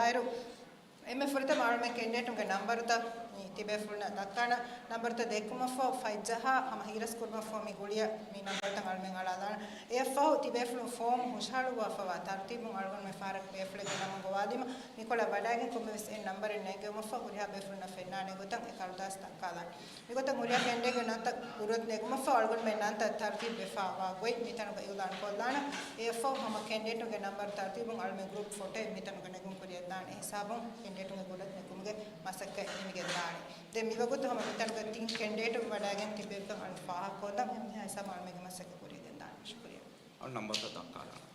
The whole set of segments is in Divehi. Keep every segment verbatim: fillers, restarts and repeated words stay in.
އޭރު އެންމެ ފުރަތަމަ އަޅުމެން ކެންޑިޑޭޓުންގެ ނަންބަރުތައް މި ތިބޭފުޅުންނަށް ދައްކާނަން. ނަންބަރުތައް ދެއްކުމަށްފަހު ފަތްޖަހާ ހަމަ ހީރަސް ކުރުމަށްފަހު މި ގުޅިއަށް މި ނަންބަރުތައް އަޅުމެން އަޅާލާނަން. އެއަށްފަހު ތިބޭފުޅުން ފޯމް ހުށަހަޅުއްވާފައިވާ ތަރުތީބުން އަޅުގަނޑުމެން ފަހަރަކު ބޭފުޅެއްގެ ނަމުން ގޮވާލީމަ، މިކޮޅަށް ވަޑައިގެން ކޮންމެވެސް އެއް ނަންބަރެއް ނެގެވުމަށްފަހު ހުރިހާ ބޭފުޅުންނަށް ފެންނާނެ ގޮތަށް އެ ކަރުދާސް ދައްކާލާނެ. މިގޮތަށް ހުރިހާ ކެންޑިޑޭޓްގެ ނަންތައް ގުރަތް ނެގުމަށްފަހު އަޅުގަނޑުމެން ނަންތައް ތަރުތީބު ވެފައިވާ ގޮތް މިތަނުގަ އިއުލާން ކޮށްލާނަން. އެއަށްފަހު ހަމަ ކެންޑިޑޭޓުންގެ ނަންބަރު ތަރުތީބުން އަޅުމެން ގްރޫޕް ފޮޓޯއެއް މިތަނުގަ ނެގުން ކުރިއަށްދާނެ. އެހިސާބުން ކެންޑިޑޭޓުންގެ ގުރަތް ނެގުމުގެ މަސައްކަތް ހިމެގެންދާނެ. ދެން މިވަގުތު ހަމަ މިތަނުގަ ތިން ކެންޑިޑޭޓުން ވަޑައިގެން ތިބޭކަން އަޅު ފާހަގަކޮށްލަން. އެހެން ހިސާބުން އަޅުމެންގެ މަސައްކަތް ކުރިއަށްގެންދާނެ. ޝުކުރިއްޔާ. އަޅު ނަންބަރުތައް ދައްކާލާނަން.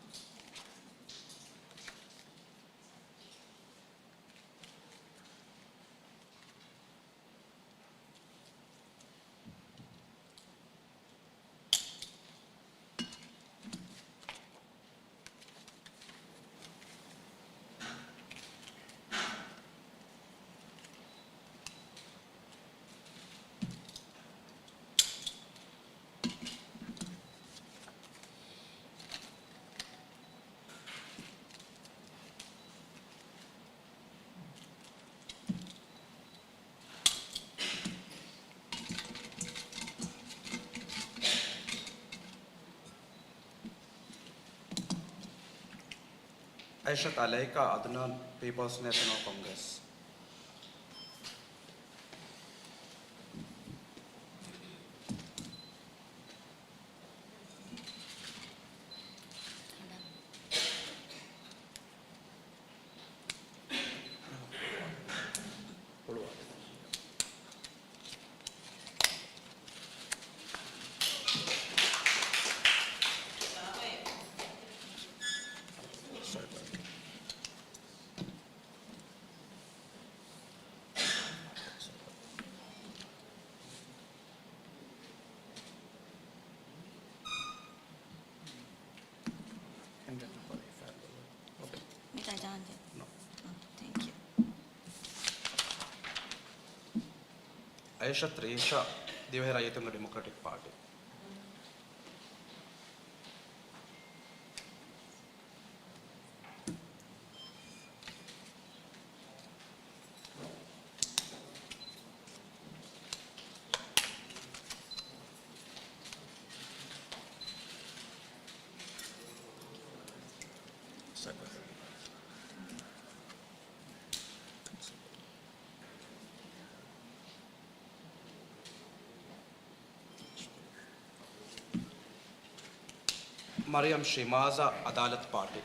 އައިޝަތު އަލައިކާ އަދުނާން، ޕީޕަލްސް ނޭޝަނަލް ކޮންގްރެސް. މިތާ ޖާންޖެ. ނޯ. އާ، ތެންކް ޔޫ. އައިޝަތު ރީޝާ، ދިވެހި ރައްޔިތުންގެ ޑިމޮކްރެޓިކް ޕާޓީ. މަރިޔަމް ޝިމާޒާ، އަދާލަތު ޕާޓީ.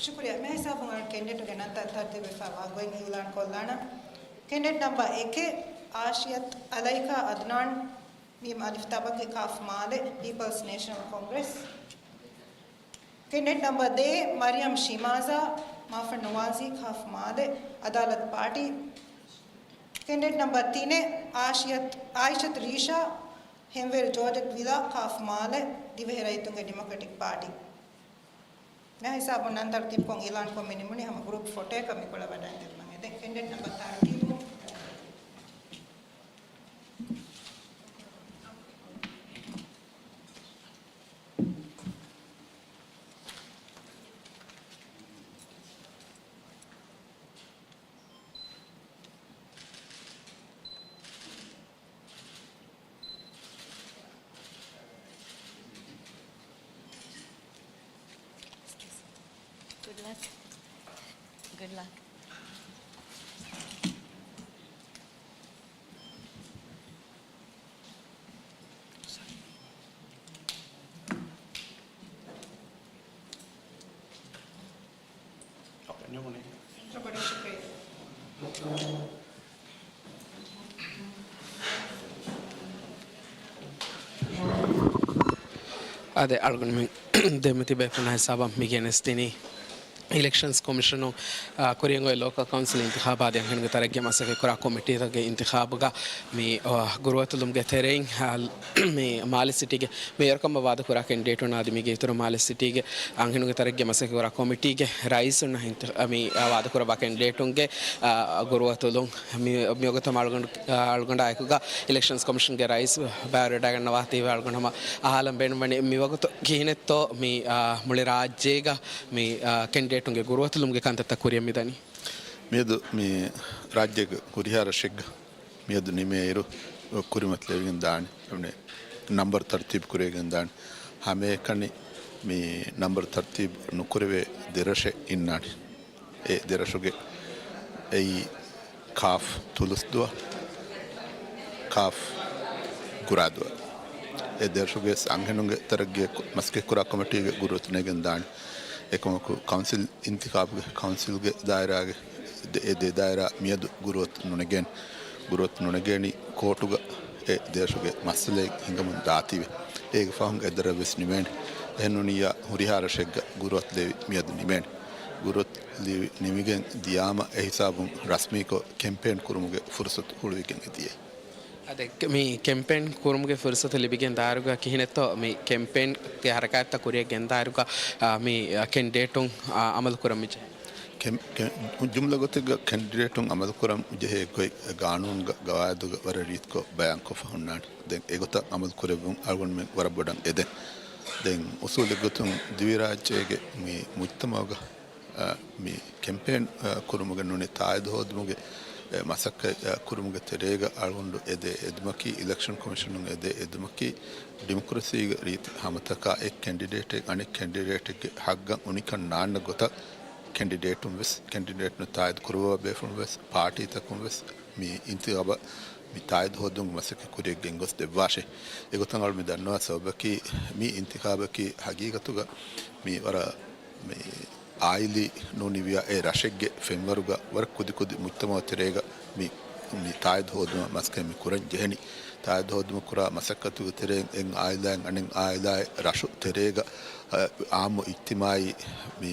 ޝުކުރިއްޔާ. މިހިސާބުން އަޅު ކެންޑިޑޭޓުގެ ނަންތައް ތަރުތީބުވެފައިވާ ގޮތް އިއުލާން ކޮށްލާނަން. ކެންޑިޑޭޓް ނަމްބަރ އެކެއް، އާޝިޔަތު އަލައިކާ އަދުނާން، މީމް އަލިފް ތާ ބައްގެ ކާފް މާލެ، ޕީޕަލްސް ނޭޝަނަލް ކޮންގްރެސް. ކެންޑިޑޭޓް ނަމްބަރ ދޭއް، މަރިޔަމް ޝިމާޒާ، މާފަން ނުވާޒީ، ކާފް މާލެ، އަދާލަތު ޕާޓީ. ކެންޑިޑޭޓް ނަމްބަރ ތިނެއް، އާޝިޔަތު، އާއިޝަތު ރީޝާ، ހެންވޭރު ޖޯޖެޓް ވިލާ، ކާފް މާލެ، ދިވެހި ރައްޔިތުންގެ ޑިމޮކްރެޓިކް ޕާޓީ. މިހިސާބުން ނަން ތަރުތީބުކޮށް އިއުލާންކޮށް މި ނިމުނީ ހަމަ ގްރޫޕް ފޮޓޯއަކަށް މިކޮޅަށް ވަޑައިގެންދެއްވަން އެދެން. ކެންޑިޑޭޓް ނަމްބަރ ތަރުތީބު. Good luck. Good luck. އޮކޭ، ނިމުނީ. އާދެ، އަޅުގަނޑުމެން ދެމެތި ބޭފުޅުންނާ ހިސާބަށް މި ގެނެސްދިނީ އިލެކްޝަންސް ކޮމިޝަނުން، އާ، ކުރިއަށް އޮތް ލޯކަލް ކައުންސިލް އިންތިޚާބާ އަދި އަންހެނުންގެ ތަރައްގީ މަސައްކަތްކުރާ ކޮމިޓީތަކުގެ އިންތިޚާބުގަ މި، އާ، ގުރުއަތުލުމުގެ ތެރެއިން، އާ، މި މާލެ ސިޓީގެ މި އޭރުކަމަށް ވާދަކުރާ ކެންޑިޑޭޓުންނާ އަދި މީގެ އިތުރު މާލެ ސިޓީގެ އަންހެނުންގެ ތަރައްގީ މަސައްކަތްކުރާ ކޮމިޓީގެ ރައީސުންނާ އިންތި-، މި، އާ، ވާދަކުރައްވާ ކެންޑިޑޭޓުންގެ، އާ، ގުރުއަތުލުން މި، މިވަގުތު ހަމަ އަޅުގަނޑު، އަޅުގަނޑާ އެކުގަ އިލެކްޝަންސް ކޮމިޝަންގެ ރައީސް ބައިވެރިވެވަޑައިގަންނަވާތީވެ އަޅުގަނޑު ހަމަ އަހާލަން ބޭނުންވަނީ މިވަގުތު ކިހިނެއްތޯ މި، އާ، މުޅި ރާއްޖޭގަ މި، އާ، ކެންޑިޑޭޓުންގެ ގުރުއަތުލުމުގެ ކަންތައްތައް ކުރިއަށް މިދަނީ. މިއަދު މި ރާއްޖޭގެ ހުރިހާ ރަށެއްގަ މިއަދު ނިމޭއިރު ކުރިމަތިލެވިގެން ދާނެ. ނަމްބަރު ތަރުތީބު ކުރެވިގެން ދާނެ. ހަމައެކަނި މި ނަމްބަރު ތަރުތީބު ނުކުރެވޭ ދެރަށެއް އިންނާނެ. އެ ދެރަށުގެ އެއީ ކާފް ތުލުސްދުވާ، ކާފް ގުރާދުވާ. އެ ދެރަށުގެ އަންހެނުންގެ ތަރައްގީ މަސައްކަތްކުރާ ކޮމިޓީގެ ގުރުއަތު ނެގެން ދާނެ. އެކަމަކު ކައުންސިލް އިންތިޚާބުގެ ކައުންސިލްގެ ދާއިރާގެ ދެ-، އެ ދެ ދާއިރާ މިއަދު ގުރުއަތު ނުނެގޭނެ. ގުރުއަތު ނުނެގޭނީ ކޯޓުގަ އެ ދެރަށުގެ މައްސަލައެއް ހިނގަމުން ދާތީވެ. އޭގެ ފަހުން އެ ދަރަށް ވެސް ނިމޭނެ. އެހެންނޫނިއްޔާ ހުރިހާ ރަށެއްގަ ގުރުއަތު ލެވި މިއަދު ނިމޭނެ. ގުރުއަތު ލި-، ނިމިގެން ދިޔާމަ އެ ހިސާބުން ރަސްމީކޮށް ކެމްޕޭން ކުރުމުގެ ފުރުސަތު ހުޅުވިގެން އެ ދިޔައީ. އަދެ، މި ކެމްޕޭން ކުރުމުގެ ފުރުސަތު ލިބިގެން ދާއިރުގަ ކިހިނެއްތޯ މި ކެމްޕޭންގެ ހަރަކާތްތައް ކުރިއަށް ގެންދާއިރުގަ، އާ، މި، އާ، ކެންޑިޑޭޓުން، އާ، އަމަލު ކުރަން މިޖެހޭ؟ ކެމް-، ކެ-، ޖުމްލަ ގޮތެއްގަ ކެންޑިޑޭޓުން އަމަލުކުރަން ޖެހޭ ގޮތް ގާނޫނުގަ ގަވާއިދުގަ ވަރަށް ރީތިކޮށް ބަޔާންކޮށްފަ ހުންނާނެ. ދެން އެގޮތަށް އަމަލު ކުރެއްވުން އަޅުގަނޑުމެން ވަރަށް ބޮޑަށް އެދެން. ދެން އުސޫލެއްގޮތުން ދިވެހިރާއްޖޭގެ މި މުޖްތަމަޢުގަ، އަ، މި ކެމްޕޭން، އަ، ކުރުމުގެ ނޫނީ ތާއީދު ހޯދުމުގެ، އެ، މަސައްކަތް، އަ، ކުރުމުގެ ތެރޭގަ އަޅުގަނޑު އެދޭ އެދުމަކީ، އިލެކްޝަން ކޮމިޝަނުން އެދޭ އެދުމަކީ، ޑިމޮކްރަސީގެ ރީތި ހަމަތަކާ އެއް ކެންޑިޑޭޓެއް އަނެއް ކެންޑިޑޭޓެއްގެ ހައްގަށް އުނިކަން ނާންނަ ގޮތަށް ކެންޑިޑޭޓުން ވެސް، ކެންޑިޑޭޓުން ތާއީދު ކުރައްވާ ބޭފުޅުން ވެސް، ޕާޓީތަކުން ވެސް މި އިންތިޚާބަށް މި ތާއީދު ހޯދުމުގެ މަސައްކަތް ކުރިއަށް ގެންގޮސް ދެއްވާށޭ. އެގޮތަށް އަޅު މި ދަންނަވާ ސަބަބަކީ، މި އިންތިޚާބަކީ ހަގީގަތުގަ މި ވަރަށް މި އާއިލީ ނޫނިވިޔާ އެ ރަށެއްގެ ފެންވަރުގަ ވަރަށް ކުދިކުދި މުޖްތަމަޢު ތެރޭގަ މި، މި ތާއީދު ހޯދުމަށް މަސައްކަތް މި ކުރަން ޖެހެނީ. ތާއީދު ހޯދުމަށް ކުރާ މަސައްކަތުގެ ތެރެއިން އެއް އާއިލާއިން އަނެއް އާއިލާއެއް ރަށު ތެރޭގަ، އާ، އާއްމު އިޖްތިމާޢީ މި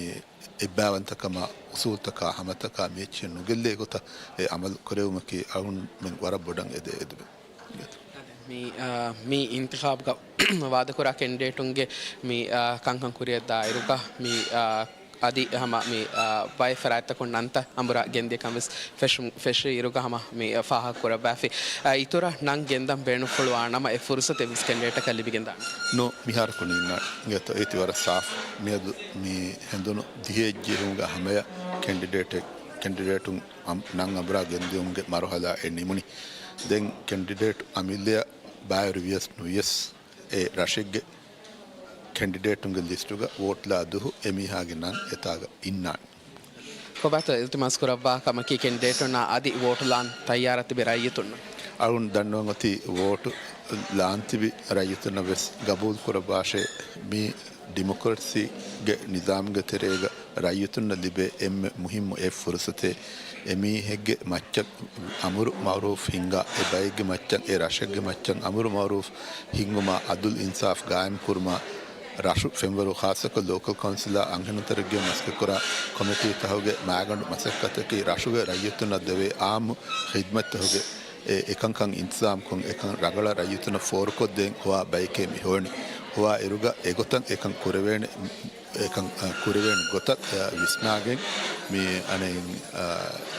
އެއްބައިވަންތަކަމާ، އުސޫލުތަކާ، ހަމަތަކާ މި އެއްޗެއް ނުގެއްލޭ ގޮތަށް އެ އަމަލު ކުރެވުމަކީ އަޅުގަނޑުމެން ވަރަށް ބޮޑަށް އެދޭ އެދުމެއް. މި، އާ، މި އިންތިޚާބުގަ ވާދަކުރާ ކެންޑިޑޭޓުންގެ މި، އާ، ކަންކަން ކުރިއަށް ދާއިރުގަ މި، އާ، އަދި ހަމަ މި، އާ، ބައެއް ފަރާތްތަކުން ނަންތައް އަނބުރާ ގެންދިޔަ ކަން ވެސް ފެށު-، ފެށި އިރުގަ ހަމަ މި، އާ، ފާހަގަ ކުރައްވާފި. އާ، އިތުރަށް ނަން ގެންދަން ބޭނުންފުޅުވާ ނަމަ އެ ފުރުސަތެއް ވެސް ކެންޑިޑޭޓަކަށް ލިބިގެންދާނެ. ނޫ، މިހާރަކު ނީންނާނެ. އިނގޭތޯ އޭތި ވަރަށް ސާފު. މިއަދު މި ހެނދުނު ދިހައެއް ޖެހުމުގެ ހަމަޔަށް ކެންޑިޑޭޓެއް، ކެންޑިޑޭޓުން އަން-، ނަން އަނބުރާ ގެންދިއުމުގެ މަރުހަލާ އެ ނިމުނީ. ދެން ކެންޑިޑޭޓު އަމިއްލަޔަށް ބައިވެރިވިޔަސް ނުވިޔަސް އެ ރަށެއްގެ ކެންޑިޑޭޓުންގެ ލިސްޓުގަ ވޯޓް ލާ ދުހު އެމީހާގެ ނަން އެތާގަ އިންނާނެ. ކޮބާތޯ އިލްތިމާސް ކުރައްވާ ކަމަކީ ކެންޑިޑޭޓުންނާ އަދި ވޯޓު ލާން ތައްޔާރަށް ތިބި ރައްޔިތުންނަށް؟ އަޅުން ދަންނަވަން އޮތީ ވޯޓު ލާން ތިބި ރައްޔިތުންނަށް ވެސް ގަބޫލު ކުރައްވާށޭ، މި ޑިމޮކްރަސީގެ ނިޒާމްގެ ތެރޭގަ ރައްޔިތުންނަށް ލިބޭ އެންމެ މުހިއްމު އެއް ފުރުސަތެއް. އެމީހެއްގެ މައްޗަށް އަމުރު މައުރޫފް ހިންގާ، އެ ބައެއްގެ މައްޗަށް، އެ ރަށެއްގެ މައްޗަށް އަމުރު މައުރޫފް ހިންގުމާ، އަދުލް އިންސާފް ގާއިމް ކުރުމާ، ރަށު ފެންވަރު ޚާއްޞަކޮށް ލޯކަލް ކައުންސިލާ އަންހެނުން ތަރައްގީ މަސައްކަތްކުރާ ކޮމިޓީތަކުގެ މައިގަނޑު މަސައްކަތަކީ ރަށުގެ ރައްޔިތުންނަށް ދެވޭ އާއްމު ޚިދްމަތްތަކުގެ އެ އެކަންކަން އިންތިޒާމްކޮށް، އެކަން ރަނގަޅަށް ރައްޔިތުންނަށް ފޯރުކޮށްދޭން ހޮވާ ބަޔެކޭ މި ހޮވަނީ. ހޮވާ އިރުގަ އެގޮތަށް އެކަން ކުރެވޭނެ، އެކަން، އަ، ކުރެވޭނެ ގޮތަށް، އަ، ވިސްނާގެން މި އަނެއް، އަ،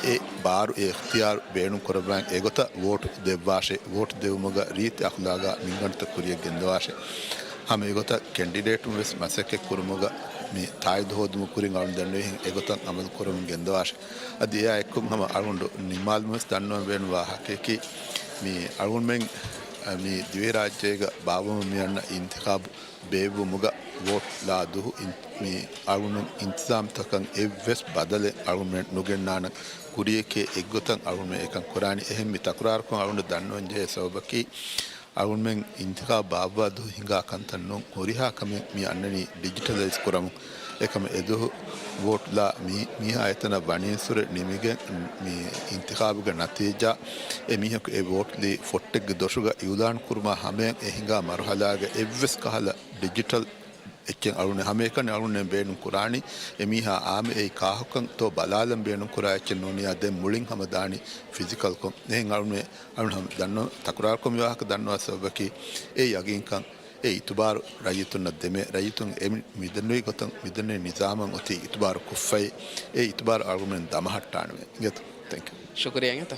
އެ ބާރު އެ އިޚްތިޔާރު ބޭނުން ކުރައްވާ އެގޮތަށް ވޯޓު ދެއްވާށޭ. ވޯޓު ދެވުމުގަ ރީތި އަޚްލާގާ މިންގަނޑުތައް ކުރިއަށް ގެންދަވާށޭ. ހަމަ އެގޮތަށް ކެންޑިޑޭޓުން ވެސް މަސައްކަތް ކުރުމުގަ މި ތާއީދު ހޯދުމުގެ ކުރިން އަޅުން ދަންނަވިހެން އެގޮތަށް އަމަލު ކުރަމުން ގެންދަވާށޭ. އަދި އެއާ އެއްކޮށް ހަމަ އަޅުގަނޑު ނިމާލުމުން ވެސް ދަންނަވަން ބޭނުން ވާހަކަޔަކީ، މި އަޅުގަނޑުމެން، އަ، މި ދިވެހިރާއްޖޭގަ ބާއްވަމުން މި އަންނަ އިންތިޚާބު ބޭއްވުމުގަ ވޯޓް ލާ ދުހު އިން-، މި އަޅުގަނޑު އިންތިޒާމްތަކަށް އެއްވެސް ބަދަލެއް އަޅުގަނޑުމެން ނުގެންނާނަން. ކުރިއެކޭ އެއްގޮތަށް އަޅުގަނޑުމެން އެކަން ކުރާނީ. އެހެން މި ތަކުރާރުކޮށް އަޅުގަނޑު ދަންނަވަން ޖެހޭ ސަބަބަކީ، އަޅުގަނޑުމެން އިންތިޚާބު ބާއްވާ ދުހު ހިނގާ ކަންތައް ނޫން، ހުރިހާ ކަމެއް މި އަންނަނީ ޑިޖިޓަލައިޒް ކުރަމުން. އެކަމަ އެދުވަހު ވޯޓްލާ މީ-، މީހާ އެތަނަށް ވަނީންސުރެ ނިމިގެން މި އިންތިޚާބުގެ ނަތީޖާ އެ މީހަކު އެ ވޯޓްލީ ފޮއްޓެއްގެ ދޮށުގަ އިއުލާން ކުރުމާ ހަމަޔަށް އެ ހިނގާ މަރުހަލާގެ އެއްވެސް ކަހަލަ ޑިޖިޓަލް އެއްޗެއް އަޅުނެ ހަމައެކަނި އަޅުނެ ބޭނުން ކުރާނީ އެ މީހާ އާމެ އެއީ ކާހަކަން ތޯ ބަލާލަން ބޭނުން ކުރާ އެއްޗެއް ނޫނިޔާ ދެން މުޅިން ހަމަ ދާނީ ފިޒިކަލްކޮށް. އެހެން އަޅުނެ އަޅުނެ ހަމަ ދަންނަ ތަކުރާރުކޮށް މި ވާހަކަ ދަންނަވާ ސަބަބަކީ އެ ޔަގީންކަން އެ އިތުބާރު ރައްޔިތުންނަށް ދެމޭ، ރައްޔިތުން އެ މި-، މިދެންނެވި ގޮތުން މިދެންނެވި ނިޒާމަށް އޮތީ އިތުބާރު ކޮށްފައި، އެ އިތުބާރު އަޅުގަނޑުމެން ދަމަހައްޓާނެވެ. އިނގޭތޯ؟ ތެންކް ޔޫ. ޝުކުރިއްޔާ އިނގޭތޯ.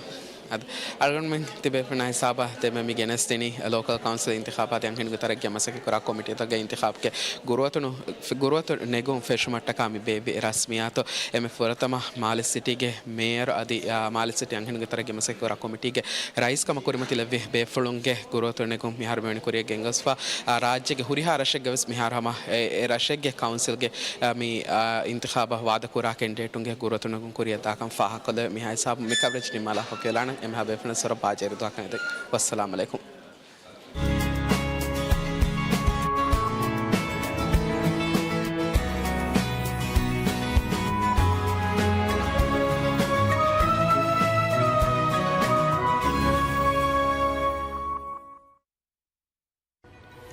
އަދި އަޅުގަނޑުމެން ތިބޭފުޅުންނާ ހިސާބަށް ދެންމެ މި ގެނެސްދިނީ ލޯކަލް ކައުންސިލް އިންތިޚާބާތެއް އަންހެނުންގެ ތަރައްގީއަށް މަސައްކަތްކުރާ ކޮމިޓީތަކުގެ އިންތިޚާބުގެ ގުރުއަތުނު-، ގުރުއަތު ނެގުން ފެށުމަށްޓަކާ މި ބޭއްވި ރަސްމިއްޔާތު. އެންމެ ފުރަތަމަ މާލެ ސިޓީގެ މޭޔަރު އަދި، އާ، މާލެ ސިޓީ އަންހެނުންގެ ތަރައްގީއަށް މަސައްކަތްކުރާ ކޮމިޓީގެ ރައީސް ކަމަށް ކުރިމަތިލެއްވި ބޭފުޅުންގެ ގުރުއަތު ނެގުން މިހާރު މިވެނި ކުރިއަށް ގެންގޮސްފަ، އާ، ރާއްޖޭގެ ހުރިހާ ރަށެއްގަވެސް މިހާރު ހަމަ އެ، އެ ރަށެއްގެ ކައުންސިލްގެ، އާ، މި، އާ، އިންތިޚާބަށް ވާދަކުރާ ކެންޑިޑޭޓުންގެ ގުރުއަތު ނެގުން ކުރިއަށް ދާކަން ފާހަގަކޮށްލެވޭ. މިހާ ހިސާބުން މި ކަވަރޭޖް ނިންމާލާފަ ކިޔަލާނަން. އެންމެހާ ބޭފުޅުން ސޮރަ ބާޖައިރު ދުވަހަކަށް އެދެން. ވައްސަލާމް އަލައިކުމް.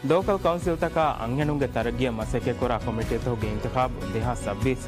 ލޯކަލް ކައުންސިލްތަކާ އަންހެނުންގެ ތަރައްގީއަށް މަސައްކަތްކުރާ ކޮމިޓީތަކުގެ އިންތިޚާބު ދެހާސް ސައްބީސް.